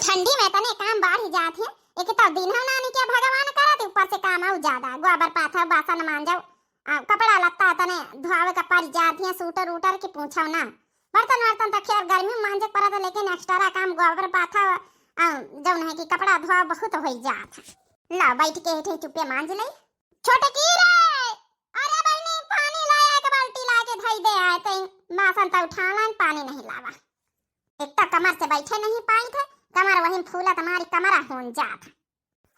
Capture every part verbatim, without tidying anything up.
ठंडी में तने काम बाढ़ जात है, एक तो दिन हम नानी के भगवान करत, ऊपर से काम आउ ज्यादा, गोबर पाथो, बासन मांजो, आ, कपड़ा लत्ता तने धोआवे का पड़ जात है, सूटर उटर के पूछो ना। बर्तन वर्तन तो खैर गर्मी में मांजे के पड़त है, लेकिन एक्स्ट्रा काम गोबर पाथो, आ, जौन है कि कपड़ा धोआ बहुत हो जात है। ला बैठ के हेठे चुप्पे मांज ले। छोटकी रे, अरे बहिनी, पानी लाया, एक बाल्टी ला के धई दे आए, ते बासन तो उठा लाइन, पानी नहीं लावा। एक तो कमर से बैठे नहीं पाई थे, कमर वहीं फूलत मारी कमरा होन जात।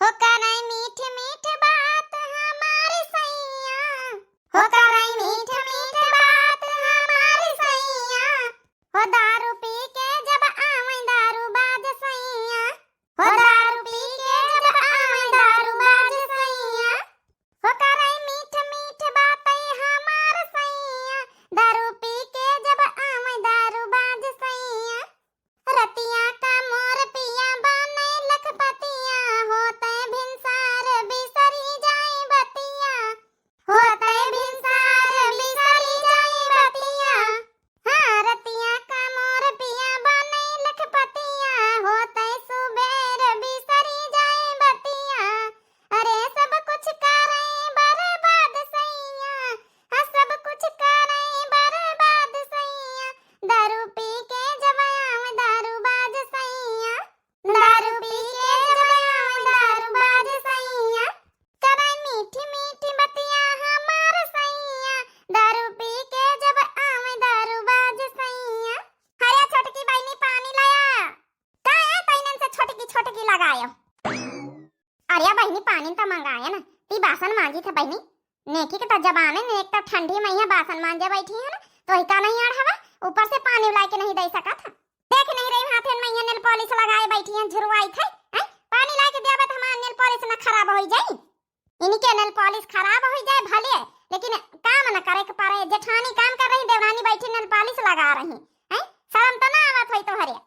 हो करई मीठ मीठ बात हमार सैया, हो करई मीठ मीठ बात हमार सैया, हो दारू पी के जब आवे दारू बाज सैया, हो दारू पी के जब आवे दारू बाज सैया, हो करई मीठ मीठ बातई हमार सैया, दारू पी के जब आवे दारू बाज सैया। रतिया का मोर पिया बने लखपतिया, होते भिनसार बिसरी जाई बतिया, होते भिनसार बिसरी जाई बतिया। हाँ, रतिया का मोर पिया बने लखपतिया, होते सुबेर बिसरी जाई बतिया। अरे सब कुछ करे बर्बाद सैया, हाँ, सब कुछ करे बर्बाद सैया। दारू पी के जब आवे दारू बाज सैया, दारू पी के जब आवे दारू बाज सैया। करे मीठी मीठी बतिया हमार सैया, दारू पी के जब आवे दारू बाज सैया। अरे छोटकी बहिनी, पानी लाया। का है तैनन से छोटकी छोटकी लगायो? अरे बहिनी, पानी तो मंगाए ना, ती बासन मांजी थे बहिनी। नेकी के तो जबाने ने, एक तो ठंडी में यहाँ बासन मांजे बैठी है ना, तो ही का नहीं आड़ हवा, ऊपर से पानी उलाए के नहीं दे सकत है। देख नहीं रही हाथे में यहाँ नेल पॉलिश लगाए बैठी है, झुरवाई थे, हैं? पानी लाए के देबे तो हमार नेल पॉलिश ना खराब हो जाई। इनके नेल पॉलिश खराब हो जाए भले, लेकिन काम न करे के पारे। जेठानी काम कर रही, देवरानी बैठी नेल पॉलिश लगा रही, हैं? शर्म तो ना आवत होई तोहरे।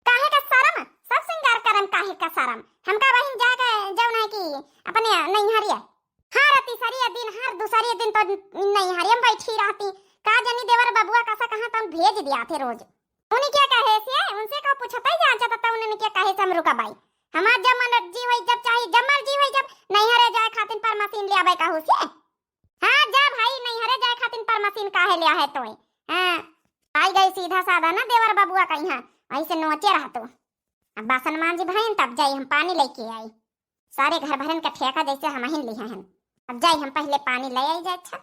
काहे का शरम? सब सिंगार करम, काहे का शरम? हमका बहिन जाके जौन है कि अपने नैहरिया। हाँ, रति सरिया दिन, हर दूसरे दिन तो नैहरिया में बैठी रहती। का जानी देवर बबुआ कसा कहाँ तन भेज दिया थे रोज। उनके कहे से, उनसे का पूछत ही जान चाहता था, उनके कहे से हम रुका बाई। हमार जब मन जी होई, जब चाही, जब मर्जी होई, जब नैहरे जाए खातिर परमसीन ले आवे कहू से। हाँ, जा भाई, नैहरे जाए खातिर परमसीन काहे ले आहे तोय? हाँ, आई गई सीधा साधा ना देवर बबुआ का यहाँ, ऐसे नोचे रह तू। अब बासन मांजी भइन, तब जाई हम पानी लेके आई। सारे घर भरन का ठेका जैसे हम ही लिहे हन। अब जाई हम पहले पानी ले आई जाए। अच्छा।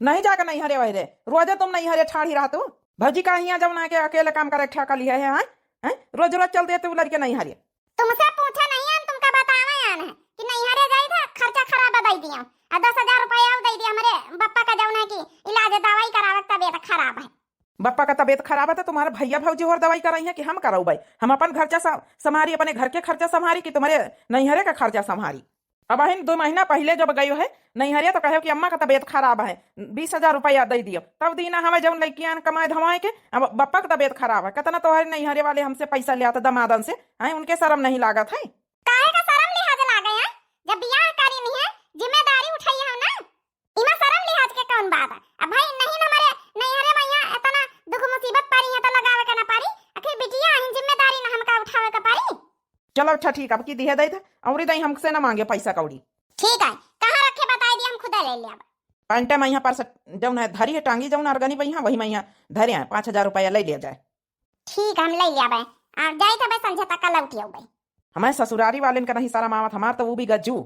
नहीं जाके नैहरे वहरे, रोजे तुम नैहरे ठाढ़ी रह तू। भौजी का हियाँ जौन आके अकेले काम करे ठेका लिहे है, हैं? हैं? रोज रोज चल दे तू लड़के नैहरे। तुमसे पूछे नहीं है, तुमका बतावे आन है कि नैहरे जाई था, खर्चा खराब दे दिया, आ दस हजार रुपया और दे दिया हमरे बप्पा का, जौन है कि इलाज दवाई करावे के तबीयत खराब है। बप्पा का तबीयत खराब है तो तुम्हारे भैया भौजी और दवाई कराई है कि हम कराऊ भाई? हम अपन खर्चा स-, संभारी, अपने घर के खर्चा संभारी कि तुम्हारे नैहरे का खर्चा संभारी? अब अहिन दो महीना पहले जब गयो है नैहरे तो कहे कि अम्मा का तबीयत खराब है, बीस हजार रुपया दे दियो, तब दीना हमें जौन लड़कियां कमाए धमाए के। अब बप्पा का तबीयत खराब है, कितना तोहरे नैहरे वाले हमसे पैसा ले आते दमादन से, हैं? उनके शर्म नहीं लागत है? काहे का शर्म लिहाज लागे है? जब बियाह करी नहीं है, जिम्मेदारी उठाई हो ना, इमा शर्म लिहाज के कौन बात है? अब भाई नहीं न हमारे नैहरे में यहाँ इतना दुख मुसीबत पड़ी है तो लगावे के ना पड़ी, आखिर बिटिया आहिन, जिम्मेदारी ना हमका उठावे के पड़ी। चलो अच्छा ठीक, अब की दिहे दे थे, औरी दई हमसे ना मांगे पैसा कौड़ी। ठीक है, कहाँ रखे बताई दिया, हम खुदा ले ले अब। पैंटे में यहाँ पर्स जौन है धरी है, टांगी जौन अरगनी पे यहाँ, वही में यहाँ धरे हैं, पाँच हजार रुपया ले लिया जाए। ठीक, हम ले लिया बे। आ, जाई त बे, संझे तक का लौट आऊ बे। हमारे ससुरारी वालेन का नहीं शर्म आवत, हमार तो वो भी गज्जू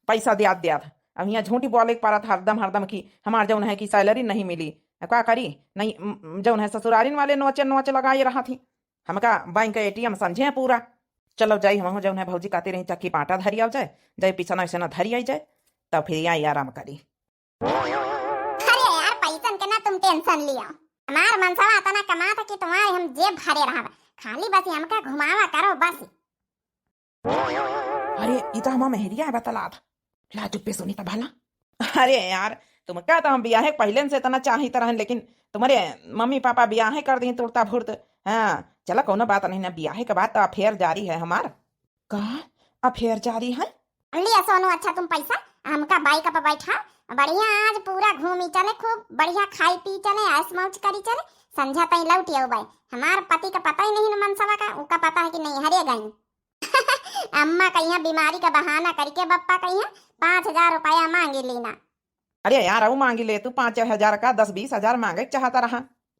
पैसा दियात दियात। अब यहाँ झूठी बोले के परत हरदम हरदम कि हमार जौन है कि सैलरी नहीं मिली। अब का करी? नहीं, म, जौन है ससुरारिन वाले नोचे नोचे लगाए रहा थी। हमका बैंक का एटीएम समझे हैं पूरा। चलो जाई हम जौन है भौजी कहती रही चक्की पाटा धरी आव जाए, जाई पिछना उछना धरी आई जाए, तब फिर यहाँ आराम करी। अरे यार, पैसन के ना तुम टेंशन लिया, हमार मनसवा इतना कमात कि तुम्हारे हम जेब भरे रहब, खाली बस हमका घुमावा करो बस। अरे, ई तो हमार मेहरिया है बतलात। ला चुप्पे सुनी त भला। अरे यार, तुमका तो हम बियाहे के पहिले से इतना चाहित रहन, लेकिन तुम्हारे मम्मी पापा बियाहे कर दी तुरता भुर्त। हाँ, चला कौनो बात नहीं ना, बियाहे के बाद तो अफेयर जारी है हमार। का अफेयर जारी है? लिया सोनू, अच्छा तुम पैसा हमका बाइक पर बैठा, बढ़िया आज पूरा घूमी चले, खूब बढ़िया खाई पी चले, ऐश मौज करी चले, संझा तई लौटि अउबे। हमार पति का पता ही नहीं न मनसवा का, उका पता है कि नैहरे गई। अम्मा कहिया बीमारी का बहाना करके बप्पा कहिया पाँच हजार रुपया मांगी लीना। अरे यार, अउ मांगी ले तू पाँच हजार का, दस बीस हजार मांगे के चाहता रहा।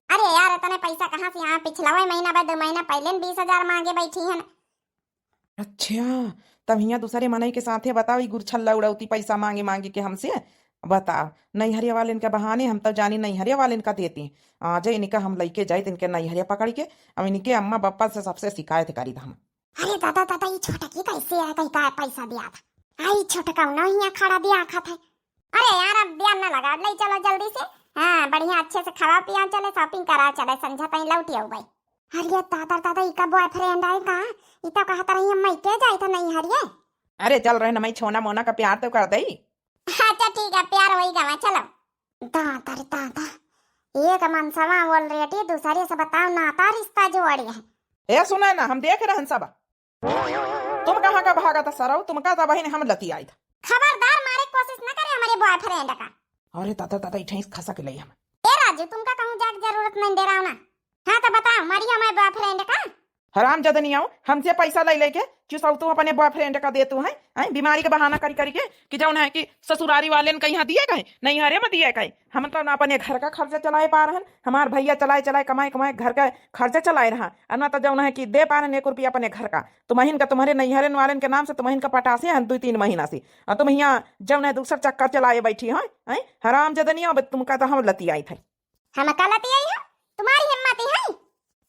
अरे यार, इतने पैसा कहाँ से? हाँ, पिछला वही महीना बा, दो महीना पहले न बीस हजार मांगे बैठी हन। अच्छा, तब हियाँ दूसरे मनई के साथे बताओ, ई गुरछल्ला उड़ौती पैसा मांगे मांगे के हमसे। बताओ, नैहरिया वाले इनके बहाने हम तो जानी नैहरिया वाले इनका देती। आज इनका हम लइके जाइत इनके नैहरिया पकड़ के, अब इनके अम्मा बप्पा से सबसे शिकायत करी हम। अरे दादा, दादा, ई छोटकी कैसे है? कहीं का पैसा दिया था? आई छोटका ना हियाँ खड़ा दिया आखा था। अरे यार, अब दिया ना लगा, ले चलो जल्दी से। हाँ, बढ़िया अच्छे से खावा पिया चले, shopping करा चले, संझा तई लौटि अउबे। अरे दादा, दादा, इका boyfriend आए का? इ तो कहत रही हम मइके जाए तो नैहरिये। अरे चल रहे न, मई छोना मोना का प्यार तो कर दई। अच्छा ठीक है, प्यार होई गवा, चलो। दादा रे दादा, एक मनसवा already दूसरे से बताओ नाता रिश्ता जोड़ी है। ए सुना ना, हम देख रहन सब। तुम कहाँ का भागा था सरऊ, तुमका तो बहिन हम लती आई था। खबरदार मारे कोशिश न करे हमारे boyfriend का। अरे दादा दादा, इठे खसक ले हम। ए राजू, तुमका कहूँ जाके जरूरत नहीं, डेराओ ना। हाँ तो बताओ, मरिया मैं boyfriend का? हराम जदनियाओ, हमसे पैसा ले लेके चुसौतू अपने boyfriend का देतू है, हैं? बीमारी का बहाना करी करी के कि जौन है कि ससुरारी वाले ने कहीं दिए कहे, नैहरे में दिए कहे। हम तो ना अपने घर का खर्चा चलाए पा रहन, हमार भैया चलाए चलाए कमाए कमाए घर का खर्चा चलाए रहा, और ना तो जौन है कि दे पा रहन एक रुपया अपने घर का। तुम्हिन का तुम्हारे नैहरे वाले के नाम से तुम्हिन का पटासे हैं दो तीन महीना से, और तुम यहाँ जौन है दूसर चक्कर चलाए बैठी हो, हैं? हराम जदनिया, अब तुमका तो हम लतियाई थे। हम का लतियाई है? तुम्हारी हिम्मत ही है?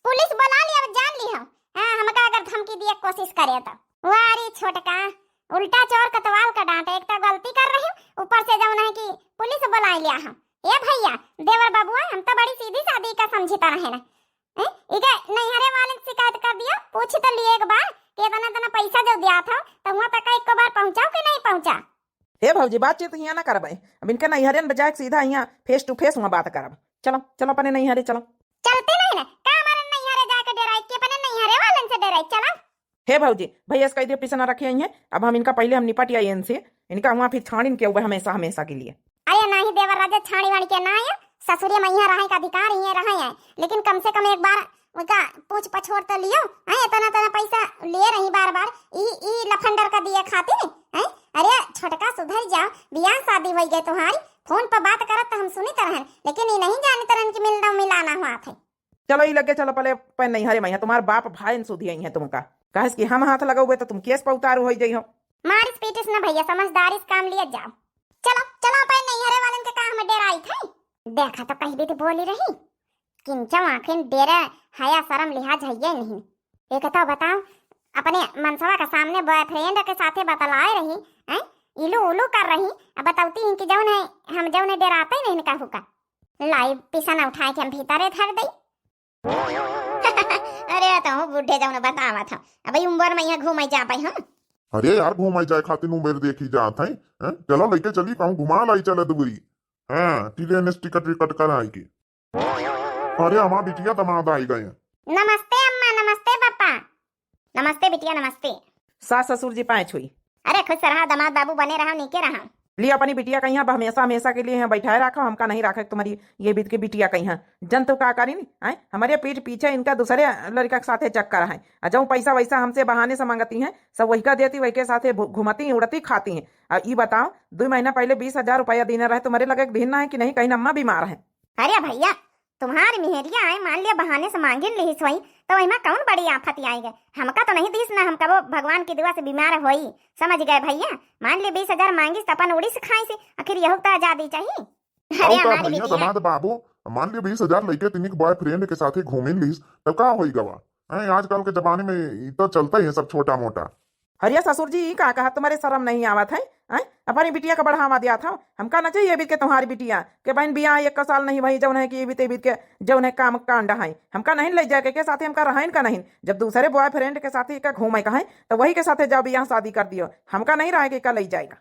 पुलिस बुला ली, अब जान ली हो। हाँ, हमका अगर धमकी दिए कोशिश करे तो। वाह रे छोटका, उल्टा चोर कोतवाल का डांटे, एक तो गलती कर रही, ऊपर से जौन है कि पुलिस बुला लिया हम। ए भैया, देवर बबुआ, हम तो बड़ी सीधी सादी का समझी तो रहे ना। हैं? इके नैहरे वाले से शिकायत कर दियो, पूछ तो लिए एक बार कि इतना इतना पैसा जो दिया था, तो वहाँ तक एक बार पहुँचाओ कि नहीं पहुँचा? हे भौजी, बातचीत हियाँ ना करबे, अब इनके नैहरे में जाए के सीधा हियाँ face to face वहाँ बात करब। चलो, चलो अपने नैहरे चलो। चलते नहीं ना, का हमारे नैहरे जाके डेराई कि अपने नैहरे वालन से डेराई? चलो। हे भौजी, भैया से कह दियो पिसना रखे आई हैं, अब हम इनका पहले हम निपट आई इनसे, इनका वहाँ फिर छाड़िन के हुए हमेशा हमेशा के लिए। अरे नाही देवर राजा, छाड़ी वाड़ी के ना आया, ससुरे में यहाँ रहे का अधिकार, यहाँ रहे है, लेकिन कम से कम एक बार उनका पूछ पछोर तो लियो। हैं, इतना इतना पैसा लिए रही बार बार, ई ई लफंडर का दिए खातिर। हैं? अरे छोटका सुधर जाओ, बियाह शादी होई गए तुम्हारी, फोन पर बात करत तो हम सुनित रहन, लेकिन ई नहीं जानित रहन कि मिलना मिलाना हुआ थे। चलो ई लगे चलो पहले अपन नैहरे में, तुम्हार बाप भाई न सुधी आई है तुमका, काहे कि हम हाथ लगौबे तो तुम केस पर उतारू हो जाई हो। मारिस पीटिस ना भैया, समझदारी से काम लिया जाओ। चलो चलो, अपन नैहरे वालन के का हम डेराई थे? देखा तो कहीं भी तो बोली रही, किंचो आखिन डेरा हया शरम लिहाज है ये नहीं। एक तो बताओ, अपने मनसवा के सामने boyfriend के साथे बतलाए रही, हैं? इलू उलू कर रही, अब बतौती हैं कि जौन है, हम जौन है डेराते ही नहीं कहू का। लाई पिसना उठाए के हम भीतरे धर दई। अरे तो बूढ़े जौन बतावत हम, अब ई उम्र में यहाँ घूमे जा पाई हम। अरे यार, घूमे जाए खातिर उम्र देखी जात है, हैं? चलो लेके चली कहूँ घुमा लाई चले दूरी। हाँ, ट्रेन से टिकट विकट कराई के। अरे हमार बिटिया दमाद आई गए। नमस्ते अम्मा, नमस्ते पापा। नमस्ते बिटिया, नमस्ते। सास ससुर जी पाँच हुई। अरे खुश रहा दमाद बाबू, बने रहा, नीके रहा। लिए अपनी बिटिया कहीं अब हमेशा हमेशा के लिए यहाँ बैठाए रखो, हमका नहीं रखे तुम्हारी ये बीत के बिटिया कहीं। जन तो का करी नी, आए? हमारे पीठ पीछे इनका दूसरे लड़का के साथे चक्कर है। आ जौन पैसा वैसा हमसे बहाने से मांगती हैं, सब वही का देती, वही के साथे भु-, घूमती, उड़ती, खाती हैं। आ ई बताओ, दो महीना पहले बीस हजार रुपया दीने रहे, तुम्हारे लगे एक दिन ना है कि नहीं, कहीं अम्मा बीमार है। अरे भैया, तुम्हारी मेहरिया आए, मान लिया बहाने से मांगिन लिहिस होई, तो वही में कौन बड़ी आफत आई गए? हमका तो नहीं दीस ना, हमका वो भगवान की दुआ से बीमार होई, समझ गए भैया? मान लिया बीस हजार मांगिस तो अपन उड़ी से खाई से, आखिर यहू तो आजादी चाहिए। अरे और का हमारी भैया बिटिया। दमाद बाबू, मान लिया बीस हजार लेके तिनिक boyfriend के साथे घूमिन लिस, तब का होई गवा? हैं, आजकल के जमाने में ई तो चलता ही है सब छोटा मोटा। अरे ससुर जी, ई का कहा, तुम्हारे शर्म नहीं आवत है? हैं? अपनी बिटिया का बढ़ावा दिया था, हमका न चाहिए बीत के तुम्हारी बिटिया के बहन बियाह एक साल नहीं भई, जौन है कि बीते बीत के जौन है काम कांड है, हमका नहीं ले जाए के, के साथे हमका रहन का नहीं। जब दूसरे boyfriend के साथे का घूमे का है, तो वही के साथे जाओ बियाह शादी कर दियो, हमका नहीं रहे के का ले जाएगा।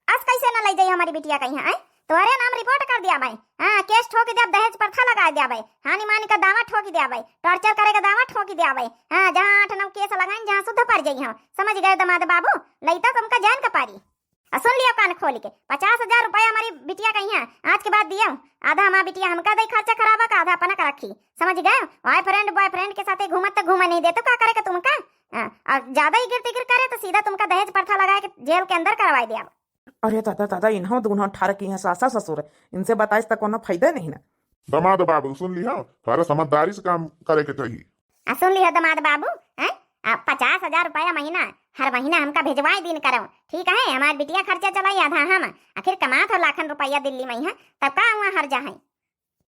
अस कैसे न ले जाई हमारी बिटिया कहीं, हैं? तोहरे नाम report कर दिया भाई। हाँ, case ठोक दिया, दहेज प्रथा लगा दिया भाई। हानि मानि का दावा ठोक दिया भाई, torture करे का दावा ठोक दिया भाई। हाँ, जहाँ आठ नौ case लगाइन, जहाँ शुद्ध पड़ जाई हम। समझ गए दमाद बाबू, लइता तुमका जान का पारी। आ सुन लियो कान खोल के, पचास हजार रुपया हमारी बिटिया का इहाँ आज के बाद दियो। आधा हमार बिटिया हमका दई खर्चा करावा का, आधा अपना का रखी, समझ गए? Boyfriend, boyfriend के साथे घूमत त घूमे नहीं देतो, का करे का तुमका? हाँ, और ज्यादा इगिर तिगिर करे तो सीधा तुमका दहेज प्रथा लगाए के जेल के अंदर करवाई दिया। अरे दादा, दादा, इन्हों दोनों ठरकी हैं, सासा ससुर, इनसे बताइस त कोनो फायदा नहीं ना। दमाद बाबू, सुन लिहा, थोड़ा समझदारी से काम करे के चाहिए। आ सुन लिहा दमाद बाबू, हैं? आ पचास हजार रुपया महीना, हर महीना हमका भेजवाए दिन करो, ठीक है? हमार बिटिया खर्चा चलाई, आधा हम, आखिर कमात हो लाखन रुपया दिल्ली में है, तब का हुआ हर जा है?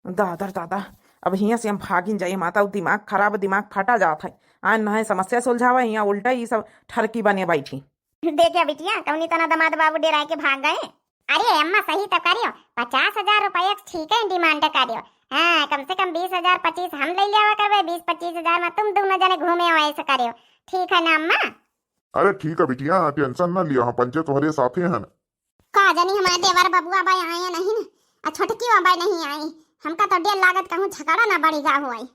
दादा रे दादा, अब हियाँ से हम भागिन जाई माता, उ दिमाग खराब, दिमाग फटा जात है। आ नहे समस्या सुलझावा, हियाँ उल्टा ई सब ठरकी बने बैठी। देखे बिटिया, कौनी तना दमाद बाबू डेराए के भाग गए। अरे अम्मा, सही तो करियो, पचास हजार रुपया ठीक है demand करियो। हाँ, कम से कम बीस हजार, पच्चीस हम ले लियावा करबे, बीस पच्चीस हजार में तुम दोनों जने घूमे आओ, ऐसे करियो, ठीक है ना अम्मा? अरे ठीक है बिटिया, tension ना लियो, हम पंचे तोहरे साथे हन। का जानी हमारे देवर बबुआ बाई आए नहीं न, आ छोटकी बाई नहीं आई। हमका तो डर लागत कहूँ झगड़ा ना बढ़ी गा हुआई।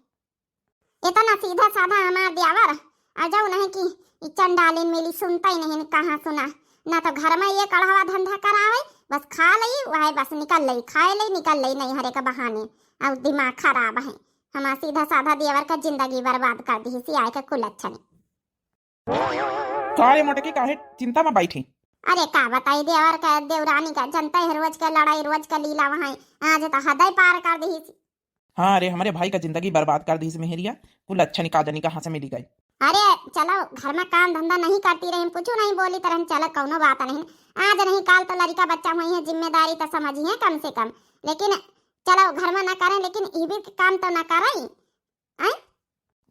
इतना सीधा साधा हमार देवर, आ जाऊ नहीं कि ई चंडालिन मिली, सुनता ही नहीं, कहाँ सुना। ना तो घर में ये कढ़ावा धंधा करावे, बस खा लई, वह बस निकल लई, खाए लई, निकल लई नैहरे के बहाने। और दिमाग खराब है, हमार सीधा साधा देवर का जिंदगी बर्बाद कर दी सी आए के कुलच्छनी। का रे मोटकी, काहे चिंता में बैठी? अरे का बताई देवर का, देवरानी का, जनता है रोज का लड़ाई, रोज का लीला वहाँ। आज तो हदय पार कर दी। हाँ रे, हमरे भाई का जिंदगी बर्बाद कर दी मेहरिया। कुलच्छनी का जानी कहाँ से मिली गई। अरे चलो, घर में काम धंधा नहीं करती रही, कुछ नहीं बोली तरह, चलो कौनो बात नहीं। आज नहीं काल तो लड़का बच्चा हुई है, जिम्मेदारी तो समझी है कम से कम, लेकिन चलो घर में ना करें, लेकिन ई भी काम तो ना करें। आय?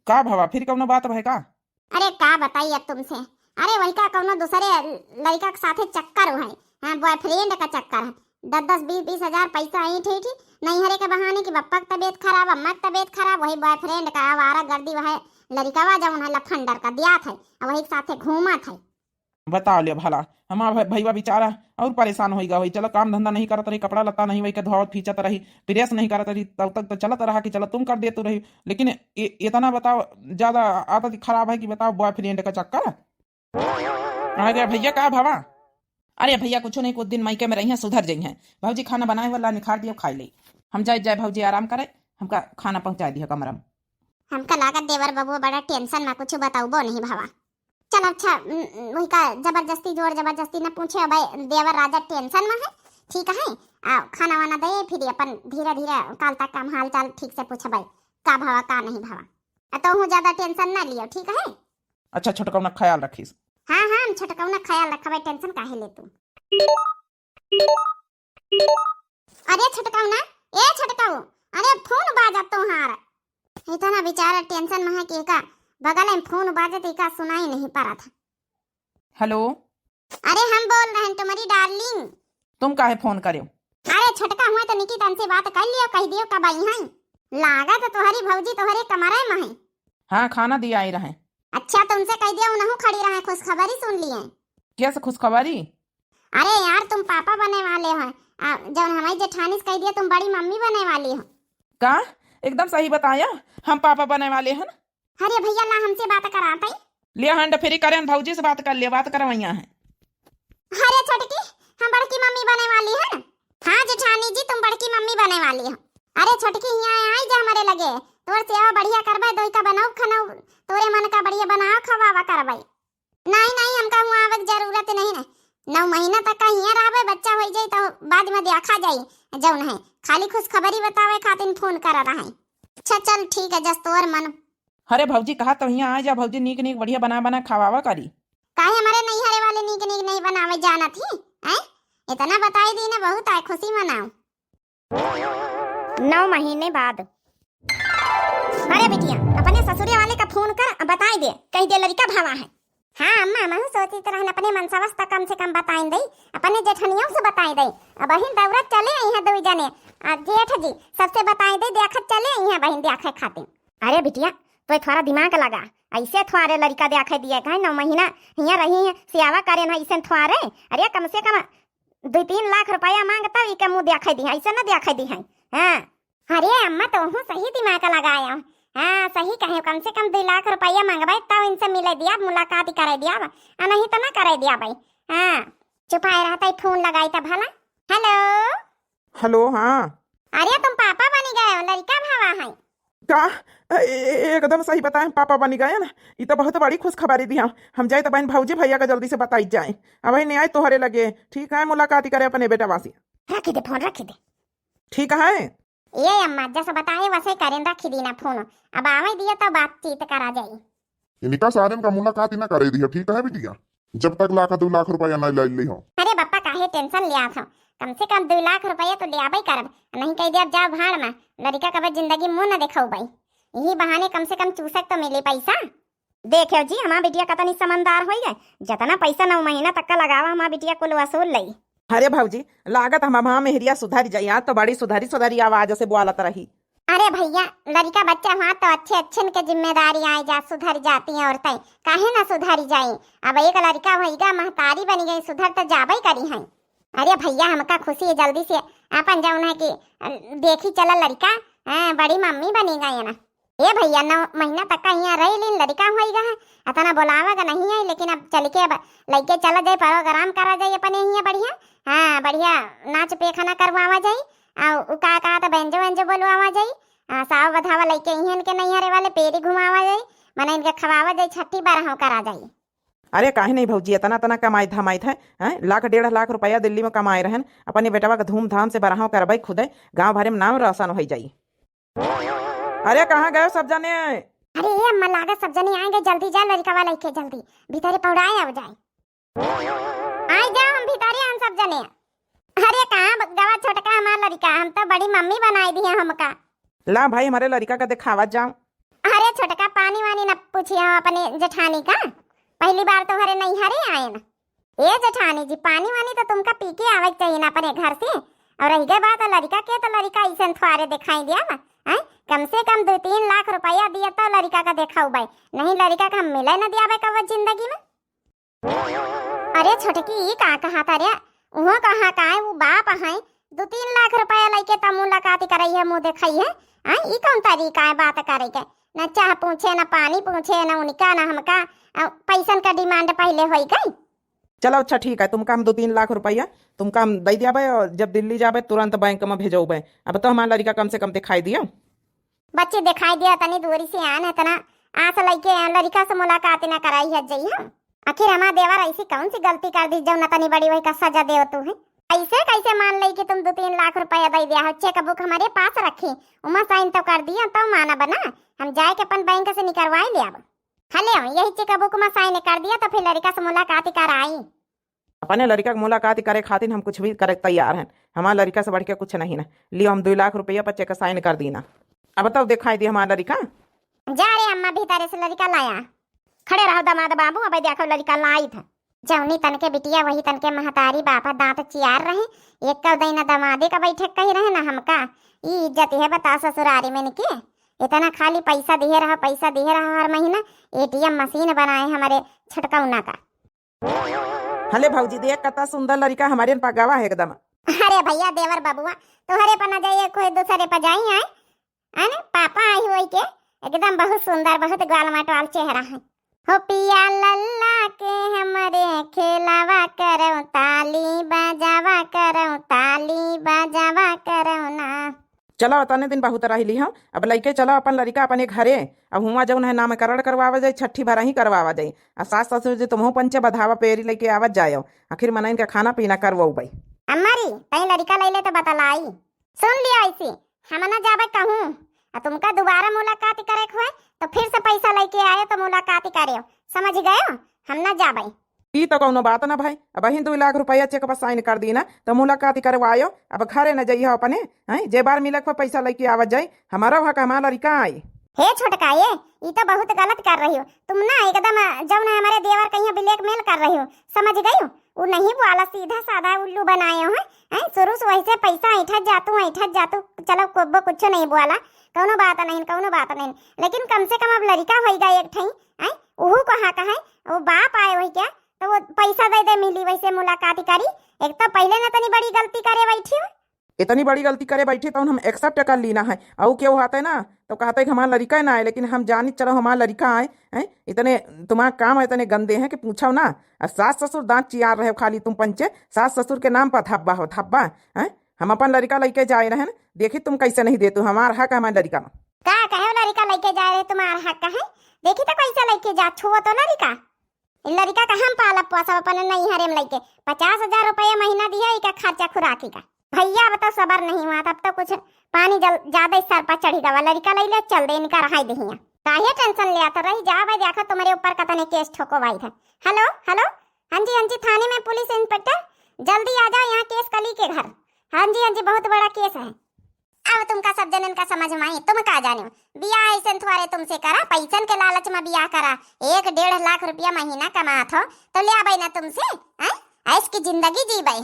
का भवा, फिर कौनो बात भय का? अरे का बताई अब तुमसे, अरे वही का कौनो दूसरे लड़का के साथे चक्कर है, हाँ, boyfriend का चक्कर है। दस दस बीस बीस हजार पैसा ऐंठ ऐंठी नैहरे के बहाने कि बप्पा के तबीयत खराब, अम्मा के तबीयत खराब, वही boyfriend का आवारा गर्दी, वह लड़कवा जौन है लफंडर का दियात है, और वही के साथे घूमत है। बता ले भला, हमार भ-, भईवा बेचारा और परेशान होई गा होई। चलो काम धंधा नहीं करत रही, कपड़ा लत्ता नहीं वही के धोवत फींचत रही, press नहीं करत रही, तब तक तो चलत रहा कि चलो तुम कर देतू रही, लेकिन ए-, इतना बताओ, ज्यादा आदत खराब है कि बताओ boyfriend का चक्कर। आ गया भैया, का भवा? अरे भैया कुछ नहीं, कुछ दिन मायके में रही हैं, सुधर जाई हैं। भौजी खाना बनाए वाला निखार दियो, खाई ले। हम जाए जाए भौजी आराम करे, हमका खाना पहुँचा दिया कमरा में। हमका लागत देवर बबुआ बड़ा tension में, कुछ बताउबो नहीं भवा। चल अच्छा, उम, उम, वही का जबरदस्ती, जोर जबरदस्ती न पूछे, अब देवर राजा tension में है, ठीक है? आ, खाना वाना दे, फिर अपन धीरे धीरे काल तक काम हाल चाल ठीक से पूछबे, का भवा का नहीं भवा। आ, तो हूँ ज्यादा tension ना लियो, ठीक है? अच्छा, छोटकौना ख्याल रखिस। हाँ हाँ, हम छोटकौना ख्याल रखबे, tension काहे ले तू। अरे छोटकऊ ना, ए छोटकऊ, अरे फोन बाजत तोहार। इतना बेचारा tension में है कि एका बगल में फोन बाजत, एका सुनाई नहीं पड़त है। हेलो। अरे हम बोल रहे हैं तुम्हारी darling। तुम काहे फोन करेउ? अरे छोटका हुआ तो निकी तन से बात कर लियो, कह दियो कब आई हैं। लागत तुम्हारी भौजी तुम्हारे कमरे में है। हाँ, खाना दिया आई रहे। अच्छा, तुमसे कह दिया, उनहु खड़ी रहे, खुशखबरी सुन लिए। कैसे खुशखबरी? अरे यार, तुम पापा बने वाले हो। आ, जौन हमारी जेठानी से कह दिया, तुम बड़ी मम्मी बने वाली हो। का? एकदम सही बताया, हम पापा बने वाले हैं। अरे भैया, ला हमसे बात कराते। ले hand free करें, भौजी से बात कर ले, बात करवैया है। अरे छोटकी, हम बड़की मम्मी बने वाली है। हाँ जेठानी जी, तुम बड़की मम्मी बने वाली हो। अरे छोटकी, यहाँ आई जा हमारे लगे, तोर सेवा बढ़िया करबे, दोई का बनाओ खाना, तोरे मन का बढ़िया बनाओ, खवावा करबे। नहीं नहीं, हमका हुआ आवे के जरूरत नहीं है। नौ महीना तक का हियाँ रहबे, बच्चा हो जाई तो बाद में देखा जाई, जौन है खाली खुशखबरी बतावे खातिर फोन कर रहा है। अच्छा चल ठीक है, जस तोर मन। अरे भौजी, कहा तो हियाँ आ जा भौजी, नीक नीक बढ़िया बना बना खवावा करी। काहे हमारे नैहरे वाले नीक नीक नहीं बनावे जानत ही, हैं? इतना बताई दी ना, बहुत आए, खुशी मनाओ। नौ महीने बाद। अरे बिटिया, अपने ससुरे वाले का फोन कर, बताई दे, कह दे लड़का भवा है। हाँ अम्मा, महू सोचित रहन अपने मनसवस तक कम से कम बताइन दई, अपने जेठनियों से बताई दई। अबहिन दौड़त चले आई हैं दुई जने, आ जेठ जी सबसे बताई दई, देखत चले आई हैं बहिन देखे खातिर। अरे बिटिया, तो थोड़ा दिमाग लगा, ऐसे थोड़े लड़का देखे दिए, कहे नौ महीना हियाँ रही है, सेवा करे ना, ऐसे थोड़े। अरे कम से कम दुई तीन लाख रुपया मांगता, ई के मुँह देखे दी है, ऐसे ना देखे दी है। हाँ। अरे अम्मा, तोहू सही दिमाग लगाया। हाँ, सही कहे, कम से कम दुई लाख रुपया मांगबे, तब इनसे मिले दिया, मुलाकात करे दिया, आ नहीं तो ना करे दिया भाई। हाँ। चुपाए रहता है, फोन लगाई त भला। हेलो। हेलो, हाँ। अरे तुम पापा बनी गए हो, लड़का भावा है। का? ए-, ए-, एकदम सही बताए, पापा बनी गए ना। ई तो बहुत बड़ी खुशखबरी दिहा। हम जाए तो बहन भौजी भैया का जल्दी से बताई जाए। अब नहीं आए तोहरे लगे। ठीक है, मुलाकात ही करे अपने बेटवा से। रखी दे फोन, रखी दे। ठीक है। ए अम्मा, जैसे बताए वैसे करें, रखी दी ना फोन। अब आवे दिया तो बातचीत करा जाई। इनका सारन का मुलाकात ही ना करे दिया, ठीक है बिटिया? जब तक लाख दो लाख रुपया ना ले ली हो। अरे बप्पा, काहे टेंशन लिया था? कम से कम दो लाख रुपया तो ले आबे करब, नहीं कह दिया जाओ भाड़ में, लड़का कब जिंदगी मुंह न देखौबे। यही बहाने कम से कम चूसक तो मिले पैसा। देखो जी, हमार बिटिया कतनी समझदार होई है, जतना पैसा नौ महीना तक का लगावा, हमार बिटिया कुल वसूल लई। अरे भौजी, लागत हम हमार मेहरिया सुधर जाई, आज तो बड़ी सुधरी सुधरी आवाज से बोलत रही। अरे भैया, लड़का बच्चा हुआ तो अच्छे अच्छे के जिम्मेदारी आए जा, सुधर जाती हैं औरतें, काहे ना सुधरी जाई? अब एक लड़का होइगा, महतारी बनी गई, सुधर तो जाबे करी हैं। अरे भैया, हमका खुशी है, जल्दी से अपन जौन है कि, अ, देखी चला लड़का, हाँ, बड़ी मम्मी बनी गई है ना। ए भैया, नौ महीना तक का यहाँ रह लीन, लड़का होइगा है, अतना बोलावा का नहीं है, लेकिन अब चल के अब लइके चला जाए, प्रोग्राम करा जाए अपने यहाँ बढ़िया, हाँ, बढ़िया नाच पेखाना करवावा जाए, और उ का कहा था, बैंजो वैंजो बोलवावा जाए, आ, साव बधावा लइके इहन के नैहरे वाले पेरी घुमावा जाई, मने इनके खवावा जाई, छठी बारह करा जाई। अरे काहे नहीं भौजी, इतना तना कमाई धमाई है, हैं? लाख डेढ़ लाख रुपया दिल्ली में कमाए रहन, अपने बेटवा के धूमधाम से बरहाव करबै खुदे, गाँव भरे में नाम रोशन हो जाई। अरे कहाँ गए सब जने? अरे ए अम्मा, लागत सब जने आए गए, जल्दी जा लड़का वाला के जल्दी भीतरे पौड़ाए आ जाए। आई जाओ, हम भितरे हम सब जने। अरे कहाँ ब-, गवा छोटका हमार लड़िका, हम तो बड़ी मम्मी बनाई दिहे हमका। ला भाई, हमरे लड़िका का देखावत जाओ। अरे छोटका, पानी वानी न पूछिए हम अपने जेठानी का, पहली बार तोहरे नैहरे आए न। ए जेठानी जी, पानी वानी तो तुमका पी के आवे के चाहिए ना अपने घर से। और रह गए बात लड़िका के, तो लड़िका ऐसे थोड़े दिखाई दिया बा, हैं? कम से कम दो तीन लाख रुपया दिया तो लड़िका का देखाऊ बाई, नहीं लड़िका का हम मिले न दिया बे कब जिंदगी में। अरे छोटकी, ई का कहा था रे? उहो कहा का है, वो बाप है, दो तीन लाख रुपया लइके त मुलाकात करई है, मुँह देखई है। हाँ, ई कौन तरीका है बात करे के? न चाह पूछे, न पानी पूछे, न उनका, न हमका, अ, पैसन का डिमांड पहले होई गई। चलो अच्छा ठीक है, तुमका हम दो तीन लाख रुपया तुमका हम दे दिया भाई, और जब दिल्ली जाबे तुरंत बैंक में भेजो भाई। अब तो हमारा लड़िका कम से कम दिखाई दियो। बच्ची दिखाई दिया, तनी दूरी से आन, इतना आस लइके लड़िका से मुलाकात न कराई है जई हम। आखिर हमार देवर ऐसी कौन सी गलती कर दी, जौन तनी बड़ी वही का सजा देव तू है? ऐसे कैसे मान लई कि तुम दो तीन लाख रुपया दे दिया हो? चेकबुक हमारे पास रखी, उमा साइन तो कर दिया, तो मानब ना, हम जाए के अपन बैंक से निकलवाई ले अब। हले यही चेकबुक में साइन कर दिया, तो फिर लड़िका से मुलाकात कराई। अपने लड़िका के मुलाकात करे खातिर हम कुछ भी करे तैयार हैं। हमार लड़िका से बढ़ के कुछ नहीं ना। लियो, हम दो लाख रुपया पर चेक साइन कर दीना। अब तब दिखाई दी हमार लड़िका। जा रे अम्मा, भीतरे से लड़िका लाया। खड़े रहो दामाद बाबू, अब देखो लड़िका लाई था। जौनी तनके बिटिया वही तनके महतारी बापा दांत चियार रहे। एक कौ दैन दमादे का बैठक कही रहे ना हमका। ई इज्जत है बता ससुरारी में इनके। इतना खाली पैसा दिहे रहो, पैसा दिहे रहो हर महीना। एटीएम मशीन बनाए हमारे छटकौना का। हले भौजी देख, कता सुंदर लड़िका हमारे पगावा है एकदम। अरे भैया, देवर बबुआ, तोहरे पर न जाइए, कोई दूसरे पर जाई आए। है ना? पापा आई हुई के, एकदम बहुत सुंदर, बहुत ग्वाल मटवाल चेहरा है। हो पिया लल्ला के हमरे खेलावा करौ, ताली बजावा करौ, ताली बजावा करौ ना। चलो, तने दिन बहुत रह ली हम, अब लइके चलो अपन लड़िका अपने घरे। अब हुआं जौन है नामकरण करवावा जाई, छठी भरा ही करवावा जाई। आ सास ससुर जी तुमहू पंचे बधावा पेरी लइके आवत जायो, आखिर मनइन का खाना पीना करवउबई। अम्मा री, तई लड़िका लइले तो बतलाई। सुन लियो ऐसी, हम न जाबे कहूँ, आ तुमका दोबारा मुलाकात करे के होए तो फिर से पैसा लइके आयो तो मुलाकात करियो, समझ गयो? हम न जाबे। ई तो कौनो बात ना भाई, अबहिं दो लाख रुपया चेक पर साइन कर दीना, तो मुलाकात करवायो, अब घरे न जइहो अपने, हैं? जे बार मिलक पर पैसा लइके आवत जाई, हमारा वहाँ का हमारा लड़िका आई। हे छोटका, ये, ई तो बहुत गलत कर रही हो तुम ना, एकदम जौन है हमारे देवर कहीं ब्लैकमेल कर रही हो, समझ गई हो? उ नहीं बोला, सीधा साधा उल्लू बनाए हो, हैं? शुरू से वैसे पैसा ऐठत जातू, ऐठत जातू, चलो कोब्बो कुछ नहीं बोला, कौनो बात नहीं, कौनो बात नहीं, लेकिन कम से कम अब लड़िका होइगा एक ठई, हैं? उहू को हाँ कहे, वो बाप आए वही क्या, तो वो पैसा दे दे मिली, वैसे मुलाकात करी। एक तो पहले ना तनी बड़ी गलती करे बैठी हो। इतनी बड़ी गलती करे बैठे तउन हम accept कर लीना है। अउ केहू आते ना तो कहते कि हमार लड़िका ना आए, लेकिन हम जानी चलो हमार लड़िका आए हैं। इतने तुम्हार काम है, इतने गंदे हैं कि पूछो ना। और सास ससुर दांत चियार रहे हो खाली तुम पंचे, सास ससुर के नाम पर धब्बा हो धब्बा। हैं, हम अपन लड़िका लइके जाए रहे ना, देखी तुम कैसे नहीं देतू हमार हक हमार लड़िका में। का कहे लड़िका लइके जाए रहे, तुम्हार हक है, देखी तो कैसे लइके जा, छुओ तो लड़िका। इ लड़िका का हम पालब पोसब अपने नैहरे में लइके। पचास हजार रुपया महीना दिया, इका खर्चा खुराकी का। भैया, अब तो सबर नहीं हुआ, तब तो कुछ पानी जल, ज्यादा ही सर पर चढ़ी गवा। लड़िका लइ ले, चल दे, इनका रहाई दहिया। काहे tension ले आता रही, जा भाई, देखा तुम्हारे ऊपर कतने case ठोको भाई था। Hello, hello, हाँ जी, हाँ जी, थाने में पुलिस inspector, जल्दी आ जाओ यहाँ case कली के घर। हाँ जी, हाँ जी, बहुत बड़ा case है। अब तुमका सब जनन का समझ में आई, तुम का जाने, बियाह ऐसन थोड़े तुमसे करा, पैसन के लालच में बियाह करा। एक डेढ़ लाख रुपया महीना कमात हो, तो ले आबे ना तुमसे, हैं? ऐश की जिंदगी जीबे।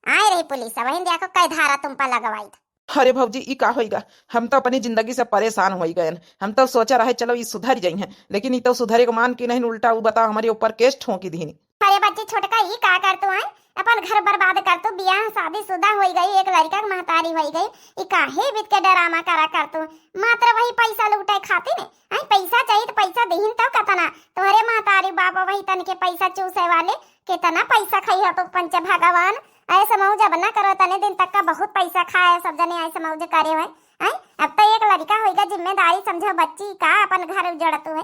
आए रही पुलिस, अब हिंद को कई धारा तुम पर लगवाई था। अरे भौजी, ई का होइगा? हम तो अपनी जिंदगी से परेशान होई गयन। हम तो सोचा रहे चलो ई सुधर जाई हैं, लेकिन ई तो सुधरे को मान की नहीं, उल्टा वो बताओ हमारे ऊपर case ठोंकी दीनी। अरे बच्ची छोटका, ई का कर तू, हैं? अपन घर बर्बाद कर तू, बियाह शादी शुदा होई गई, एक लड़का के महतारी होई गई, ई काहे बीत के drama करा कर तू? मात्र वही पैसा लूटे खातिर ने, हैं? पैसा चाहिए तो पैसा दीहिन तो कतना? तोहरे महतारी बाप वही तन के पैसा चूसे वाले, कितना पैसा खाई हो तू पंच भगवान। ऐसे मऊ जब ना करो तने दिन तक का बहुत पैसा खाए सब जने ऐसे मौज करे हुए, हैं? अब तो एक लड़का होइगा, जिम्मेदारी समझो बच्ची का, अपन घर उजड़तू है।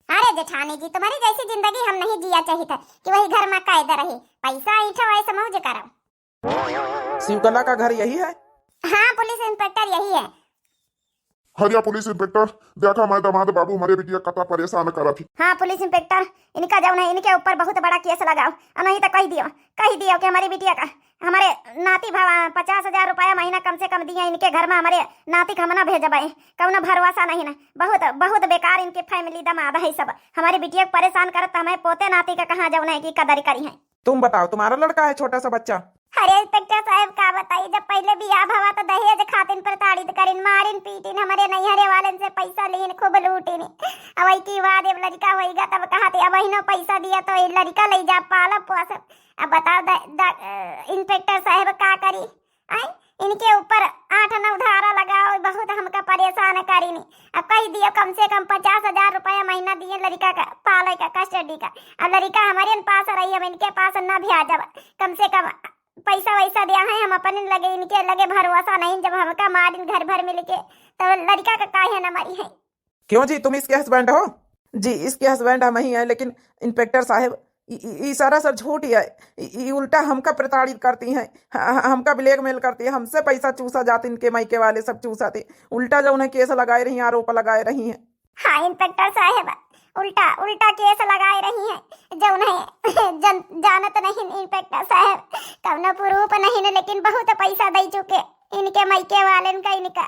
अरे जेठानी जी, तुम्हारी जैसी जिंदगी हम नहीं जिया चाहित है कि वही घर में कैद रही। पैसा ऐठो ऐसे मौज करो। शिवकला का घर यही है? हाँ पुलिस inspector, यही है। हरिया पुलिस inspector, देखा मैं दमाद बाबू हमारे बिटिया कता परेशान करत ही। हाँ पुलिस inspector, इनका जौन है, इनके ऊपर बहुत बड़ा case लगाओ, और नहीं तो कह दियो, कह दियो कि हमारी बिटिया का, हमारे नाती भवा पचास हजार रुपया महीना कम से कम दिए इनके घर में, हमारे नाती का हम ना भेजबे, कौनो भरोसा नहीं ना। बहुत, बहुत बेकार इनके family दमाद है सब। हमारी बिटिया को परेशान करत, हमें पोते नाती का कहाँ जौन है कि कदर करी है। तुम बताओ, तुम्हारा लड़का है छोटा सा बच्चा? अरे inspector साहब का बताई, जब पहले बियाह भवा तो दहेज खातिन प्रताड़ित करिन, मारिन पीटिन, हमारे नैहरे वालन से पैसा लीन, खूब लूटिन। अब वही की बाद अब लड़का होइगा तब कहा थे अब इनो पैसा दिया तो ये लड़का ले जा पालब पोसब। अब बताओ द, द, अ, inspector साहब का करी? आय, इनके ऊपर आठ नौ धारा लगाओ, बहुत हमका परेशान करिन। अब कह दियो कम से कम पचास हजार रुपया महीना दिए लड़का का पाले का, custody का। अब लड़का हमारे पास रही, हम इनके पास ना भेजब। कम से कम पैसा वैसा दिया है, हम अपने लगे, इनके लगे भरोसा नहीं। जब हमका मारिन घर भर मिल के, तो लड़का का काहे ना मरी है? क्यों जी, तुम इसके husband हो? जी, इसके husband हम ही हैं, लेकिन inspector साहब, ई, ई, ई सरासर झूठ ही है। ई, ई उल्टा हमका प्रताड़ित करती हैं, ह-, ह-, हमका blackmail करती है, हमसे पैसा चूसा जाते, इनके मायके वाले सब चूसा थे। उल्टा जौन है case लगाए रही हैं, आरोप लगाए रही हैं। हाँ inspector साहब, उल्टा, उल्टा case लगाए रही हैं, जौन है जन, जानत नहीं inspector साहब, कौनो proof नहीं, लेकिन बहुत पैसा दे चुके। इनके मायके वालन का इनका।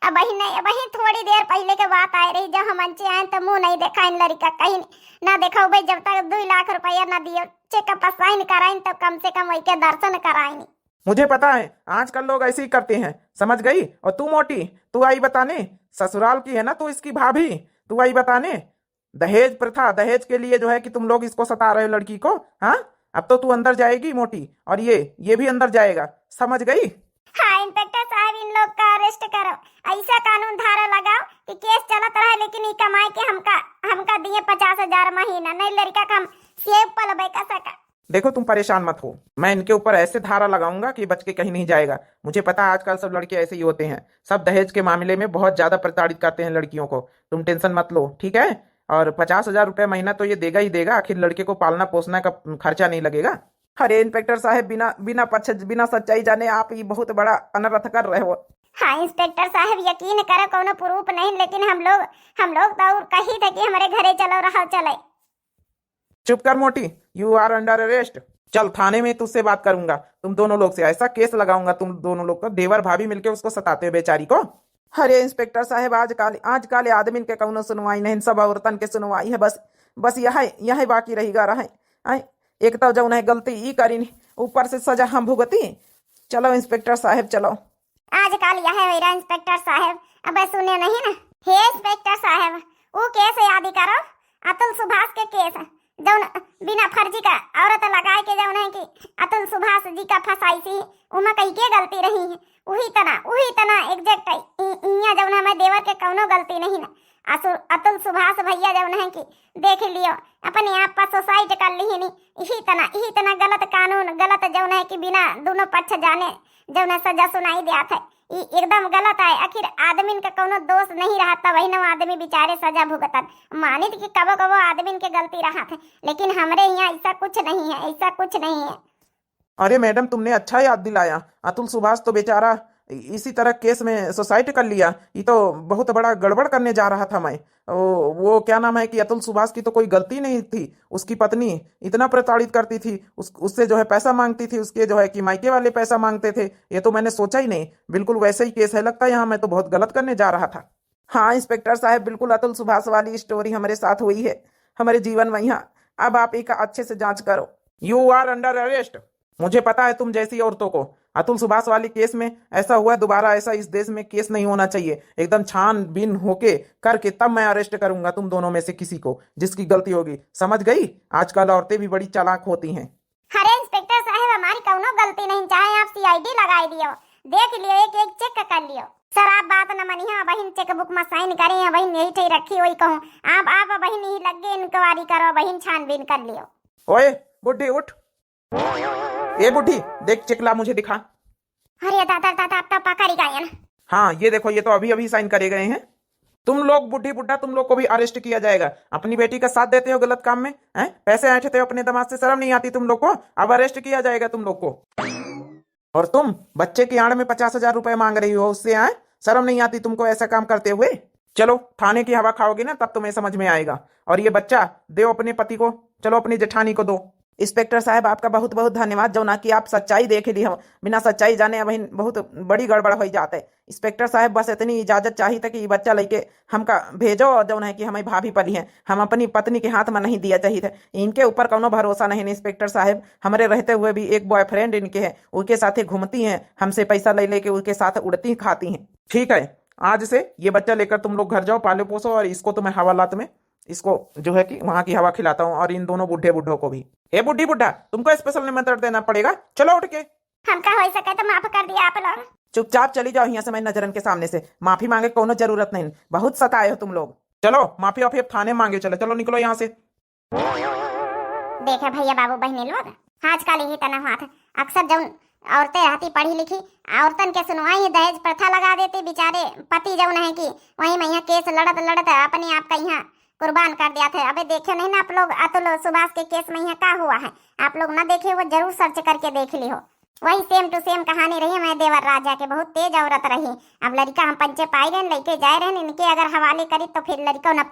अब वही नहीं, अब वही थोड़ी देर पहले के बात आए रही, जब हम अंचे आए तो मुँह नहीं देखाइन लड़का कहीं ना देखाओ भाई, जब तक दो लाख रुपया ना दियो, check up sign कराइन तो कम से कम वही के दर्शन कराइन। मुझे पता है, आजकल लोग ऐसे ही करते हैं, समझ गई? और तू मोटी, तू आई बताने, ससुराल की है ना तू इसकी भाभी, तू आई बताने, दहेज प्रथा, दहेज के लिए जो है कि तुम लोग इसको सता रहे हो लड़की को, हाँ? अब तो तू अंदर जाएगी मोटी, और ये, ये भी अंदर जाएगा, समझ गई? हाँ inspector साहब, इन लोग का arrest करो, ऐसा कानून धारा लगाओ कि case चलत रहे, लेकिन ई कमाई के हमका, हमका दिए पचास हजार महीना, नहीं लड़का का हम सेव पलबे का सका। देखो, तुम परेशान मत हो, मैं इनके ऊपर ऐसे धारा लगाऊंगा कि बच के कहीं नहीं जाएगा। मुझे पता है, आजकल सब लड़के ऐसे ही होते हैं, सब दहेज के मामले में बहुत ज्यादा प्रताड़ित करते हैं लड़कियों को। तुम tension मत लो, ठीक है? और पचास हजार रुपया महीना तो ये देगा ही देगा, आखिर लड़के को पालना पोसना का खर्चा नहीं लगेगा। अरे inspector साहब, बिना, बिना पक्ष, बिना सच्चाई जाने आप ये बहुत बड़ा अनर्थ कर रहे हो। हाँ inspector साहब, यकीन करो, कोनो proof नहीं, लेकिन हम लोग, हम लोग तो और कही थे कि हमारे घरे चलो, रहो, चले। चुप कर मोटी, you are under arrest। चल थाने में तुझसे बात करूंगा, तुम दोनों लोग से ऐसा case लगाऊंगा, तुम दोनों लोग का, देवर भाभी मिलके उसको सताते हैं बेचारी को। अरे inspector साहब, आजकल, आजकल आदमी के कौनो सुनवाई नहीं, सब औरतन के सुनवाई है बस, बस यह, यह बाकी रही गा रहे। आय, एक तो जौन है गलती ई करीन, ऊपर से सजा हम भुगती। चलो inspector साहब, चलो। आजकल यह होइरा inspector साहब, अब सुने नहीं ना। हे inspector साहब, ऊ case याद करो, अतुल सुभाष के case। जौन बिना फर्जी का औरत लगाए के जौन है कि अतुल सुभाष जी का फंसाइसी, उमा कई के गलती रही है? उही तना, उही तना exact है। इ-, इहाँ जौन हमें देवर के कौनो गलती नहीं ना। असु-, अतुल सुभाष भैया जौन है कि देख लियो, अपने आप पर suicide कर लिहिनी। इही तना, इही तना गलत कानून, गलत जौन है कि बिना दोनों पक्ष जाने जौन है सजा सुनाई दियात है। ई एकदम गलत है। आखिर आदमिन का कौनो दोष नहीं रहत, तबहिन आदमी बेचारे सजा भुगतत। मानित कि कबो कबो आदमिन के गलती रहत है, लेकिन हमरे यहाँ ऐसा कुछ नहीं है, ऐसा कुछ नहीं है। अरे मैडम, तुमने अच्छा याद दिलाया। अतुल सुभाष तो बेचारा इ-, इसी तरह केस में suicide कर लिया। ये तो बहुत बड़ा गड़बड़ करने जा रहा था मैं। वो, वो क्या नाम है कि अतुल सुभाष की तो कोई गलती नहीं थी। उसकी पत्नी इतना प्रताड़ित करती थी, उस, उससे जो है पैसा मांगती थी, उसके जो है कि मायके वाले पैसा मांगते थे। ये तो मैंने सोचा ही नहीं। बिल्कुल वैसे ही केस है लगता है यहाँ। मैं तो बहुत गलत करने जा रहा था। हाँ इंस्पेक्टर साहब, बिल्कुल अतुल सुभाष वाली story हमारे साथ हुई है, हमारे जीवन में यहाँ। अब आप एक अच्छे से जांच करो। You are under arrest। मुझे पता है तुम जैसी औरतों को। अतुल सुभाष वाली केस में ऐसा हुआ, दोबारा ऐसा इस देश में केस नहीं होना चाहिए। एकदम छानबीन होके करके तब मैं अरेस्ट करूंगा तुम दोनों में से किसी को, जिसकी गलती होगी। समझ गई? आजकल औरतें भी बड़ी चालाक होती हैं। अरे इंस्पेक्टर साहब, हमारी कौनो गलती नहीं, चाहे आप सीआईडी लगाई दियो, देख लियो, एक एक चेक कर लियो। सर, आप बात न मनिहा, बहिन चेकबुक में साइन करे हैं, बहिन यही ठे रखी हुई कहूँ। आप, आप बहिन यही लग गए इंक्वायरी करो, बहिन छानबीन कर लियो। ओए बुढ़ी उठ। ए बुढ़ी, देख चेक ला, मुझे दिखा। अरे दादा, दादा, अब तो पकड़ ही गए ना। हाँ, ये देखो, ये तो अभी अभी साइन करे गए हैं। तुम लोग बुढ़ी बुढ़ा, तुम लोग को भी अरेस्ट किया जाएगा। अपनी बेटी का साथ देते हो गलत काम में, हैं? पैसे ऐंठते हो अपने दामाद से, शर्म नहीं आती तुम लोग को? अब अरेस्ट किया जाएगा तुम लोग को। और तुम बच्चे की आड़ में पचास हजार रुपए मांग रही हो उससे, हैं? शर्म नहीं आती तुमको ऐसा काम करते हुए? चलो, थाने की हवा खाओगे ना, तब तुम्हें समझ में आएगा। और ये बच्चा दो अपने पति को, चलो अपनी जेठानी को दो। इंस्पेक्टर साहब, आपका बहुत बहुत धन्यवाद, जौना कि आप सच्चाई देख ली हो। बिना सच्चाई जाने अबहिन बहुत बड़ी गड़बड़ हो जात है। इंस्पेक्टर साहब, बस इतनी इजाजत चाही था कि ये बच्चा लेके हमका भेजो, और जौन है कि हमारी भाभी पली है, हम अपनी पत्नी के हाथ में नहीं दिया चाहिए था। इनके ऊपर कौनो भरोसा नहीं इंस्पेक्टर साहब। हमारे रहते हुए भी एक बॉयफ्रेंड इनके है, उनके साथे घूमती हैं, हमसे पैसा ले लेके उनके साथ उड़ती खाती हैं। ठीक है, आज से ये बच्चा लेकर तुम लोग घर जाओ, पालो पोसो, और इसको तो मैं हवालात में, इसको जो है कि वहाँ की हवा खिलाता हूँ, और इन दोनों बूढ़े बूढ़ों को भी। ए बुढ़ी बुढ़ा, तुमको स्पेशल निमंत्रण देना पड़ेगा, चलो उठ के। हमका हो सके तो माफ कर दिया आप लोग। चुपचाप चली जाओ यहाँ से, मैं नजरन के सामने से। माफी मांगे कोनो जरूरत नहीं, बहुत सताए हो तुम लोग। चलो, माफी वाफी अब थाने मांगे चले, चलो निकलो यहाँ से। देखे भैया, बाबू, बहिनी लोग, आजकल यही तना हुआ था। अक्सर जौन औरतें रहती पढ़ी लिखी, औरतन के सुनवाई ही दहेज प्रथा लगा देती। बेचारे पति जौन है कि वहीं में यहाँ केस लड़त लड़त अपने आप का यहाँ कुर्बान कर दिया था। अबे देखे नहीं ना आप लोग अतुल सुभाष के केस में यहाँ का हुआ है? आप लोग ना देखे हो, जरूर सर्च करके देख ली हो। वही सेम टू सेम कहानी रही हमारे देवर राजा के, बहुत तेज औरत रही। अब लड़का हम पंचे पाई रहन, लेके जाए रहन, इनके अगर हवाले करी तो फिर लड़का न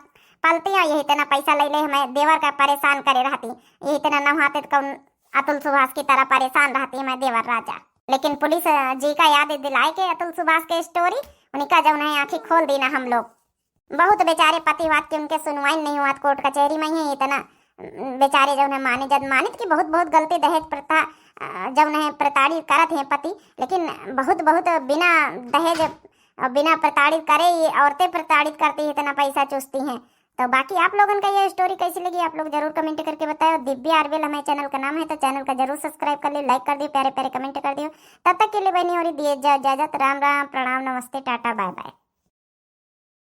पलती, और यही इतना पैसा ले ले हमें देवर का परेशान करे रहती, यही इतना न होते तो कौन अतुल सुभाष की तरह परेशान रहती हमें देवर राजा। लेकिन पुलिस जी का याद दिलाए के अतुल सुभाष के स्टोरी, उनका जौन है आँखी खोल दी ना हम लोग। बहुत बेचारे पतिवाद के उनके सुनवाई नहीं हुआ कोर्ट कचहरी में ही इतना, उम, बेचारे जौन है माने जद मानित कि बहुत बहुत गलती दहेज प्रथा, अ, जौन है प्रताड़ित करत हैं पति, लेकिन बहुत बहुत बिना दहेज और बिना प्रताड़ित करे ये औरतें प्रताड़ित करती हैं, इतना पैसा चूसती हैं। तो बाकी आप लोगन का ये स्टोरी कैसी लगी, आप लोग जरूर कमेंट करके बताएं। और दिव्या आरबेल हमारे चैनल का नाम है, तो चैनल का जरूर सब्सक्राइब कर लियो, लाइक कर दियो, प्यारे प्यारे कमेंट कर दियो। तब तक के लिए बनी हो रही दिए जा इजाजत। राम राम, प्रणाम, नमस्ते, टाटा, बाय बाय।